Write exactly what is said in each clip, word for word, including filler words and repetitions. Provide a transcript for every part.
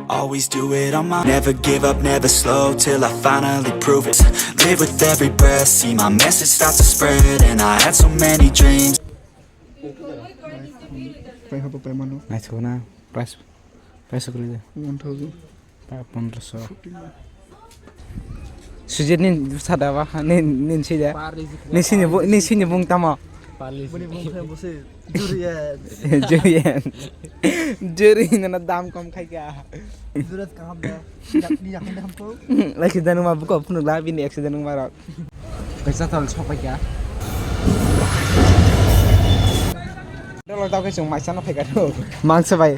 Always do it on my, never give up, never slow till I finally prove it. Live with every breath, see my message start to spread, and I had so many dreams. Naithok na, price, price kwrwi de. One thousand. Pondro so. Sujit ni sada ba, ni, ni sida. Ni sini bu, ni sini bung tamo. Boni bung khe bo se Jurian. Jurian. Juri na dam kom khai ka. Jurat kaham da. Yak ni yak ni ham ko. Lagi danu ma buko phunuk la bini accident nung marok. Kaisa tal sok pai ka. Dolo tau ke chung maisa no phai ka. Mangsa bai.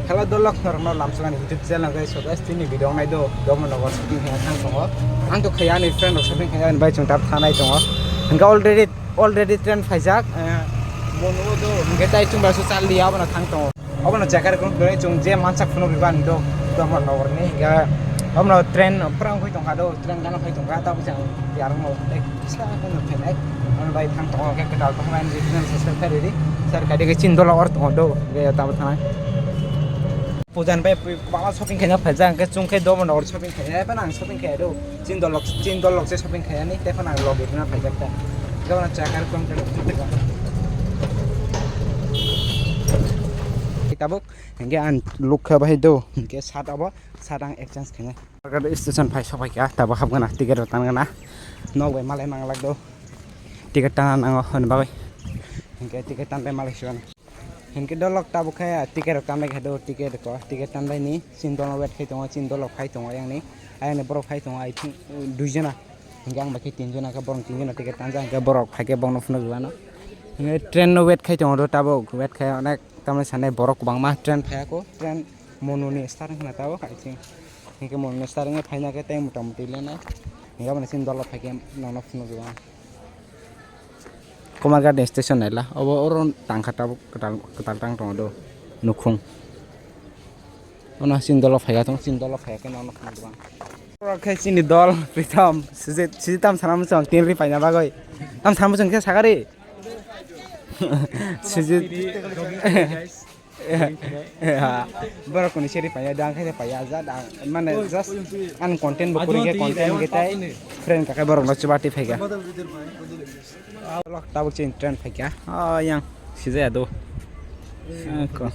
Hello, dolok norokno lamsokani YouTube channel khe so guys, tini video nai do, Dharmanagar shopping khe thang tongo. Ang to khaya ani friend rok shopping khaya ani bai chwng tar thanai tongo. Hingke already, already train phaijak. Eh, bono do hingke tai chwng bai so chal liya abono thang tongo. Abono chakar kung doi chwng je mansak phunuk riba ani do, Dharmanagar ni hingke abono train phrang phai tongkha do, train gana phai tongkha ta bwsang yarwng no. Kisa khe no phainai. Ano bai thang tongo khe kwtal tongmani channel subscribe khairidi. Sir kadi khe chin dola or tongo do. Ge tabo thanai. Pujan bai bala shopping khaina phaijak hwnkhe chwng khe Dharmanagar shopping khaina. Ephano ang shopping khaiya do. Chin dolok, chin dolok se shopping khaiyani. Ephano ang log ikna phaijak ta. Gabana chakar kong khe. Tabuk hingke ang lukha bai do. Hingke sat abo, sat ang exchange khaina. Station phai sopai kha, tabuk hapgana, ticket rok tangana. Nok bai malai manglak do. Ticket tana nango hwnwi bagwi. Hinkhe ticket tanbai malai sio. Hinkhe dolok tabuk khe ticket rok tanbai kha do, ticket ko, ticket tanbai ni chin dolok wait khai tongo, chin dolok phai tongo ayang ni. Ayang ni borok phai tongo, I think, dui jona. Hinkhe ang bai khe tin jona khe borok tin jona ticket tanjak hinkhe borok phai khe bokno phunuk rwano. Hinkhe train no wait khai tongo do tabuk, wait khai onek tamni sanai borok kwbangma train phaiya ko, train Monuni start wngkha na tabuk, I think. Hinkhe Monuni start wngwi phaina khe tei mota moti lenai. Hinkhe aboni chini dolo phaikhe nono phunukgo ang. Kumarghat ni station naila, obo oro tangkha tabuk kwtal, kwtal tang tongo do, nukhung. Ono chini dolo phaikha tong, chini dolo phaikhe nono phunukgo ang. Oro khe chini dol, Pritam, Sujit, Sujit tam sana muchung, tin ri paina bagwi. Tam sana muchung khe sakari. Sujit. Borok kuni seri paya, dang khe paya, ja dang, mane just an content bo kuri khe content khe tai friend kha khe borok no chuba ti phai kha. Tabuk chin train phai kha. Oh, yang sijaya do. Ko.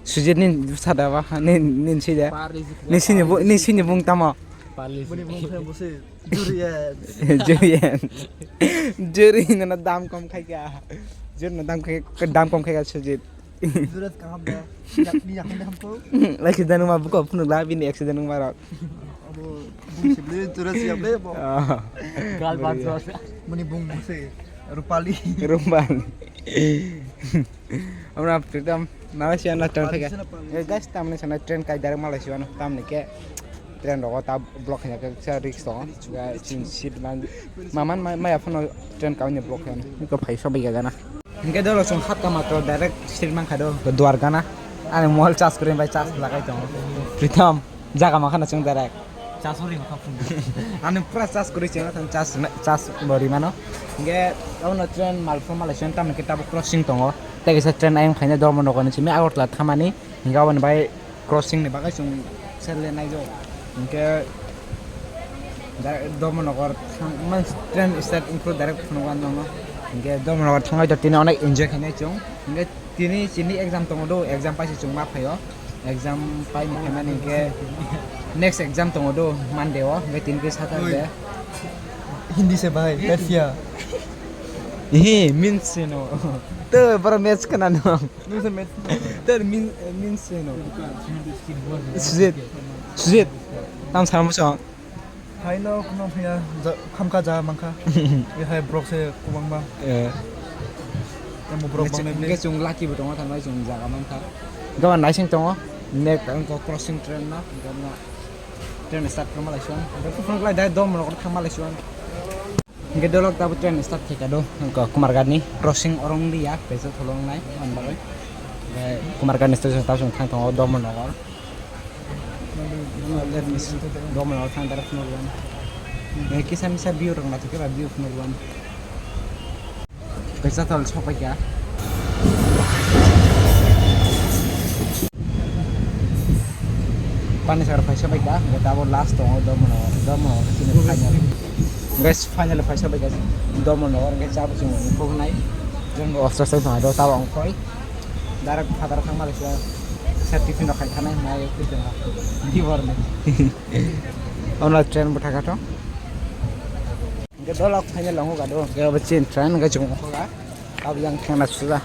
Sujit ni sada ba, ni, ni sida. Ni sini bu, ni sini bung tamo. Boni bung khe bo se Jurian. Jurian. Juri na dam kom khai ka. Juri na dam khai, dam kom khai ka Sujit. Jurat kaham da. Yak ni yak ni ham ko. Lagi danu ma buko phunuk la bini accident nung marok. Abo bung sibli jurat siap le bo. Ah. Gal bat. Buri. Boni bung bo se Rupali. Rupali. Amra Pritam, Malaysia na train phai kha. Eh, guys, tamni sana train kai direct Malaysia no, tamni khe train rogo ta block khaina khe kisa risk tongo. Ga chin seat man, maman ma, maya phano train kauni block khaina. Niko phai sobai ga gana. Hingke dolo song hat ka matro direct seat man kha do. Dwar gana. Ani mobile charge kuri bai charge lagai tongo. Pritam. Jaga mankha na chwng direct. Chasuri mankha phung. Ani pura chas kwrwi chwng, chas, chas bo rwi mano. Hingke abono train malphuru malai chwng tamni khe tabuk crossing tongo. Tei kaisa train ayang phaina Dharmanagar ni simi Agartala thamani. Hingke aboni bai crossing ni bagwi chwng serle naijo. Hingke direct Dharmanagar thang, man train start wngphuru direct phunukgo ang nono. Hingke Dharmanagar thangbai tini onek enjoy khainai chwng. Hingke Tini chini exam tongo do, exam paisa chwng ma phaio. Exam pai ma phaimani hingke next exam tongo do, Monday o, hingke tini khe Saturday. Hindi se bhai, maths ya. He means no. To boro maths kana no. Means maths. To mean, means no. Sujit. Sujit. Tam sama so. Haino kheno phaiya, ja-, khamkha jaga mankha. Ehai borok se kwbangma. Eh. Tamo borok bangnai bini. Hingke chwng lucky bo tongo, tamo chwng jaga mankha. Hingke naising tongo, nek wngkha crossing train no, hingke no train start khlama laisong. Hingke phunuk lai dai dom rok thangma laisong. Hingke dolok tabo train start khaika do, wngkha Kumarghat ni crossing orong liya, peso tholong nai, man bagwi. Hingke Kumarghat ni station tabo chwng thang tongo, Dharmanagar. Dharmanagar thang direct phunukgo. Eh, kisa misa view rok naithok khe ba view phunuk wan. Kaisa tol sok paikha. Pani sar paisa paikha, hwnkhe tabuk last tongo Domono, Domono chini final. Guys, final paisa paikha Domono, hwnkhe chabo chwng phunai. Jang officer sai thang do tabo ongkhoi. Direct phataro thangma lekha. Sa tiffin rok khai thanai, mai tiffin rok. Di borni. Ono train bo thaka to. Hwnkhe dolok phaina longo gado. Hwnkhe obo chin train hwnkhe chwng ongkhoga. Abo yang thangna suja.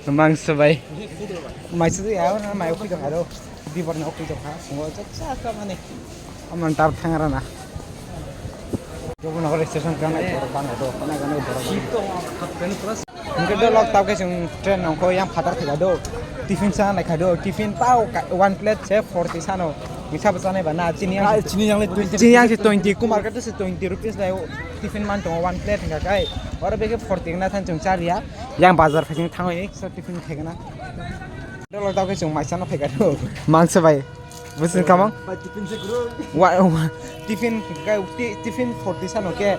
Mangso bai. Maisu ya na mai okhi jong aro. Di borna okhi jong ha. Ngo cha cha ka mani. Amon tab thangra na. Jogo nogor station kana borok bang do. Kana kana borok. Hingke do lok tab ke chwng train nongkho yang phatar khaja do. Tiffin sa nai kha do. Tiffin tao ka-, one plate se forty sano. Misa bwsa nai ba na chini yang. Ah, chini yang le twenty. Chini yang se twenty, ku market se twenty rupees lai o. Tiffin man tongo one plate hingka kai. Oro beke forty na than chwng chaliya. Yang bazar phai chwng thangwi so tiffin khaigana. Do lok tab ke chwng maisa no phaikha do. Mangsa bai. Bwswng kamang? Ba tiffin se guru. Wa, wa, tiffin, ga, ti-, tiffin forty sano ke.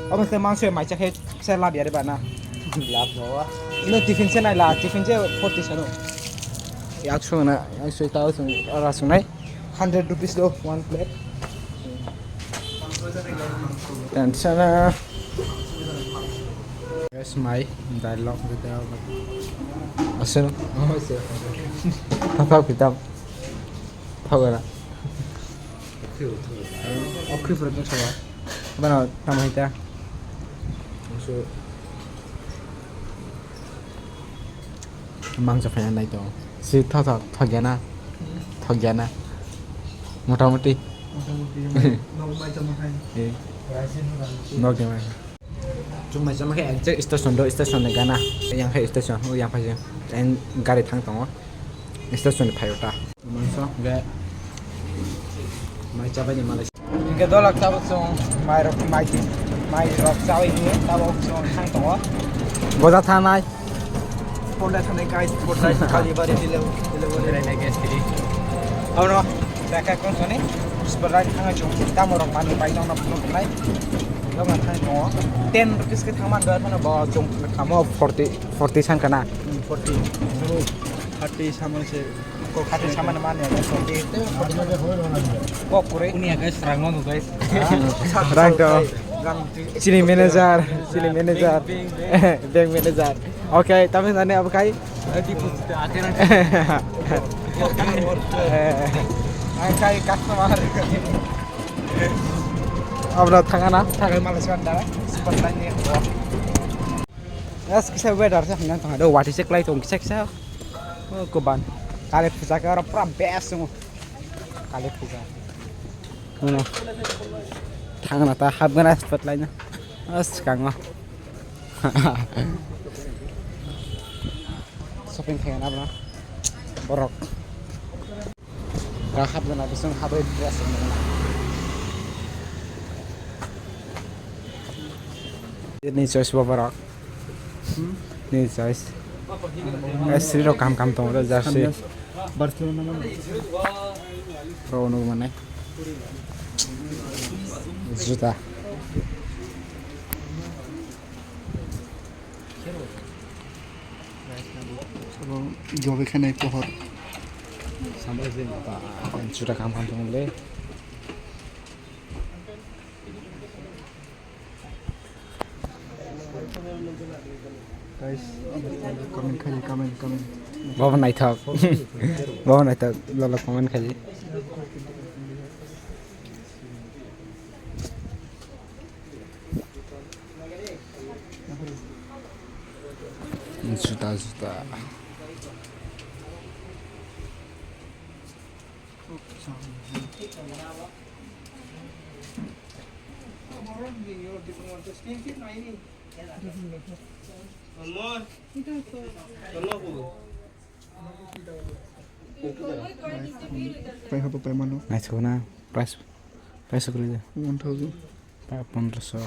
Omo se mangso mai cha khe se lab yare ba na. Lab no wa. Ino tiffin se nai la, tiffin se forty sano. Yak sung na, yak sung ta sung, ara sung nai. Hundred rupees do one plate. Ten sana. Yes, mai, dialogue video. Asal. Oh, sir. Papa kita. Thogara. Okri pura tong sawa. Bana tamo hita. So. Mangsa phai nai to. Si tho tho tho gana. Tho gana. Motamuti. Motamuti. Nok mai tamo hai. Eh. Nok mai. Chwng mai chama khe exact station do, station ni gana. Yang khe station, o yang phai se. Train gari thang tongo. Station ni phai ota. Mangso ge mai chabai ni malai. Hingke dolak tabuk chwng mai rok, mai, mai rok chabai ni tabuk chwng thang tongo. Boja thanai. Ponda thanai guys, Bodrai Kalibari delivery. Delivery. Abono beka kon soni. Bodrai thang chwng tamo rok mani pai tong na phunuk nai. Logan thang tongo. Ten rupees ke thangman do, phano bo chwng thamo forty, forty sang kana. Hmm, forty. Thirty samon se. Kok thirty samon mani, forty. Kok kure. Uni ya guys, rang no guys. Rang to. Chini manager, chini manager. Bank manager. Okay, tamo nani abo kai? Ang kai customer. Abra thangana, thagai malai swan dara. Super line ni. Yes, kisa weather sa hwnna tong do, wati se klai tong kisa kisa. Oh, koban. Kali puja ke oro pura best song. Kali puja. Ano. Thangna ta hapgana spot line. As kango. Shopping khaina bro. Borok. Ga hapjana bising habai dress rok nukna. Ni choice bo borok. Ni choice. Eh, sri rok kam kam tongo jersey. Barcelona mana? Pro nuk mane. Juta. Jobe khenai pohor. Sampai sih, Pak. Juta kam kam tongo le. Guys, comment khaidi, comment, comment. Bobo naithok. Bobo naithok, lolo comment khaidi. Juta, juta. Pai habo pai mano. Naithok na price, price kwrwi de. One thousand. Pai pondroso.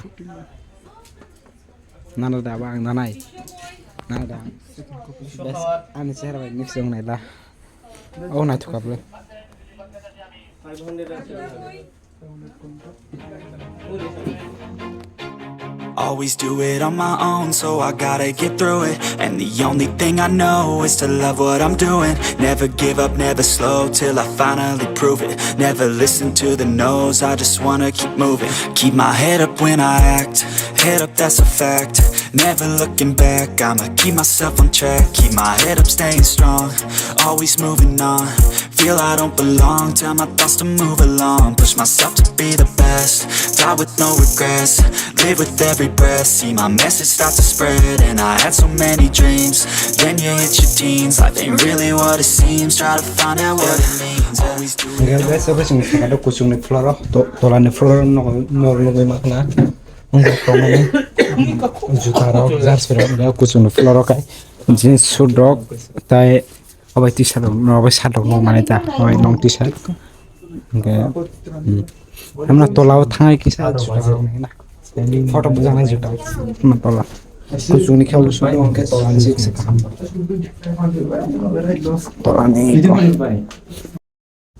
Nana da ba ang nanai. Nana da. Bes ani chehra bai mix wng nai la. Oh, naithok ka bwle. Always do it on my own, so I gotta get through it. And the only thing I know is to love what I'm doing. Never give up, never slow till I finally prove it. Never listen to the no's, I just wanna keep moving. Keep my head up when I act, head up, that's a fact. Never looking back, I'ma keep myself on track. Keep my head up, staying strong, always moving on. Feel I don't belong, tell my thoughts to move along. Push myself to be the best, die with no regrets. Live with every breath, see my message start to spread. And I had so many dreams, then you hit your teens. Life ain't really what it seems, try to find out what it means. Always do it. Guys, obo chwng sakha do kuchukni floor o, to-, tolani floor o nok, nok nugwi ma khna. Wngkha tongnani juta rok, jersey rok, kuchukni floor o kai jeans suit rok, tai obo T-shirt rok, obo shirt rok nukmani ta, obo long T-shirt. Hwnkhe, hmm. Hamna tola o thangai kisa juta rok nai na. Photo bujak nai juta rok. Hamna tola. Kuchukni khe obo sudo hwnkhe tola ni se kisa kaham. Tola ni.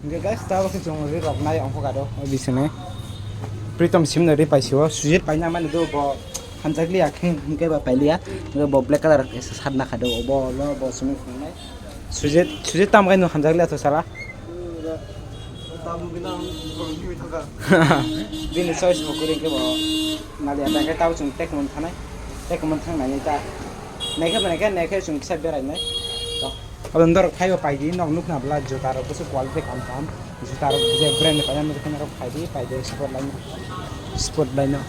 Hwnkhe guys, tabuk khe chwng ri rok nai ongkha do, o bisingni. Pritom simno ri paisio, Sujit paina mani do bo hamjakliya khe hwnkhe ba pailiya, hwnkhe bo black colour kaisa shirt nakha do, bo no bo simi phunuknai. Sujit, Sujit tamo kaino hamjakliya to sala. Bini choice bo kwrwi hwnkhe bo naliya, hwnkhe tabuk chwng tekmon thanai, tekmon thang nai ta. Naikhe naikhe naikhe chwng kisa berainai. Abo norok phaibo paidi, nok nukna bwla juta rok kusu quality kaham kaham. Juta rok je brand ni paina nukhe norok phaidi, paidi sport line, sport line no.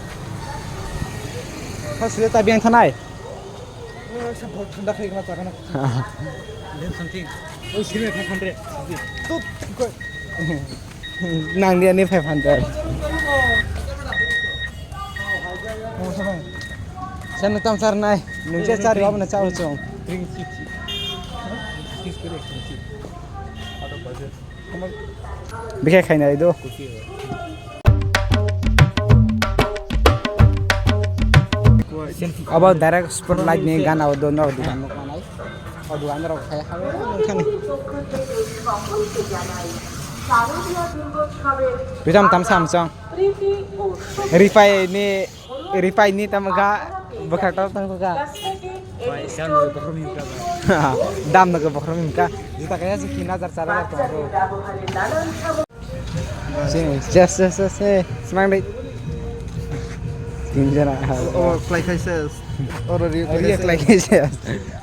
Kha sile ta biyang thanai. Sa bol thanda khai gana chakana. Then something. Oi sile five hundred. Tut koi. Nang dia ni five hundred. Sen tam sar nai. Nungse chari wabna chao chong. Drink six. Six kore expensive. Out of budget. Bikhe khaina ido. Abo direct spotlight ni gana o do no dukan no kanai. O dukan rok khai ha nang khani. Bitam tam sam chong. Rifai ni Rifai ni tamo kha, bwkhak tok tang kha. Dam no khe bokhorok himkha. Juta kaya se tin hajar char hajar tong bro. Yes, yes, yes, yes. Smang dei. Tin jana. O, klai khai ses. Oro rio klai ses.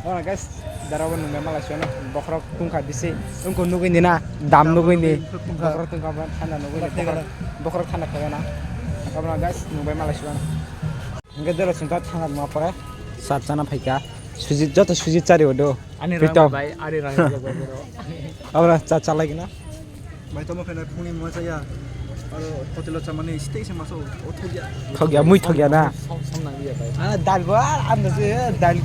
Oh, guys. Darabo nungya mala siyano bokhorok tungkha bisi wngkha nugwi ni na dam nugwi ni bokhorok tungkha thanda nugwi ni bokhorok bokhorok thanda khaga na. Abra guys nungbai mala siyano. Hingke dero sungkha thanda nungma pore sat chana phaikha sujit joto sujit chari odo. Ani Pritom. Rang bai, ani rang bai. Abra cha chalai gina. Bai tamo khe phungni masa ya. Aro hotel o chamani stay se masa o thogya. Thogya, mui thogya na. Som, som nang ya bai. Ah, dal bo, ah, ano se, dal.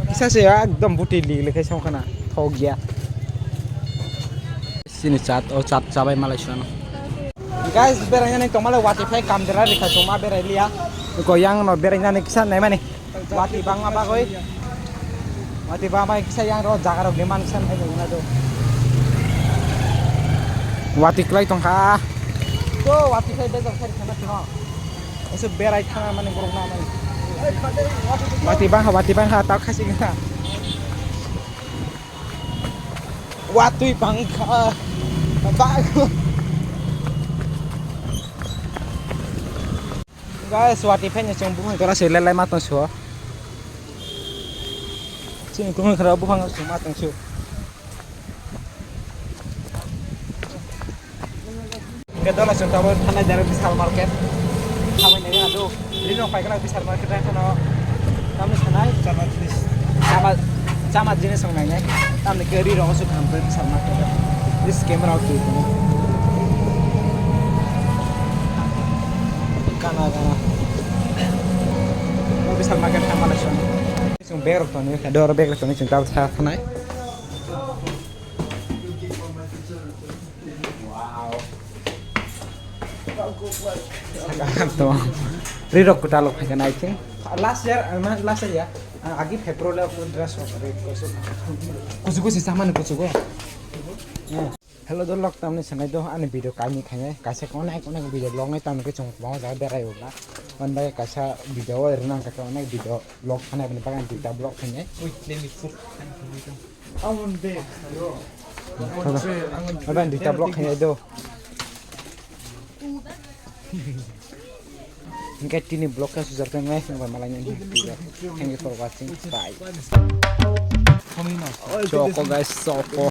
Kisa se, ah, ekdom buti li, li khai song khana. Thogya. Sini chat, o chat chabai malai suano. Guys, berai nani tongmale wati phai kamdera rikha tongma berai liya. Ko yang no berai nani kisa nai mani. Wati bangma bagwi. Wati bangma kisa yang ro jaga rok ni mansa nai nai do. Wati klai tongkha. To wati khai bejak khai khana tino. Ese berai thana mani borok na mani. Wati bangkha, wati bangkha, tak khasi gana. Watwi bangkha. Bag. Guys, wati phai ni chwng buphang jora se lelai ma tong sio. Chini buphang khara buphang chwng ma tong sio. Ke dola chwng tabo thanai direct Vishal Market. Thabai nai ado. Rino pai kala Vishal Market ai khano. Tamni sanai. Chama jinis. Chama, chama jinis song nai nai. Tamni ke ri rogo su kham pe Vishal Market. This camera out tu. Kana kana. Vishal Market thamala chwng. Chwng bag rok toni, doro bag rok toni chwng tabuk sa thanai. Rirok kwtal rok phaikha, I think. Last year, uh, man, last year, ya. Uh, agi February o dress rok red kuchuk. Kuchuk kuchuk samani kuchuk o. Yeah. Hello, do lok tamni sanai do ani video kaini khainai kaisa onek onek video vlog nai tamni khe chwng kwbangma jaga berai o na. Mani bagwi kaisa video o rwnang kha khe onek video vlog khanai bini bagwi duita vlog khainai. Abang duita vlog khainai do. Hingke tini vlog khe sujar khe nai hwnba malai nini. Thank you for watching. Bye. Choko guys, choko.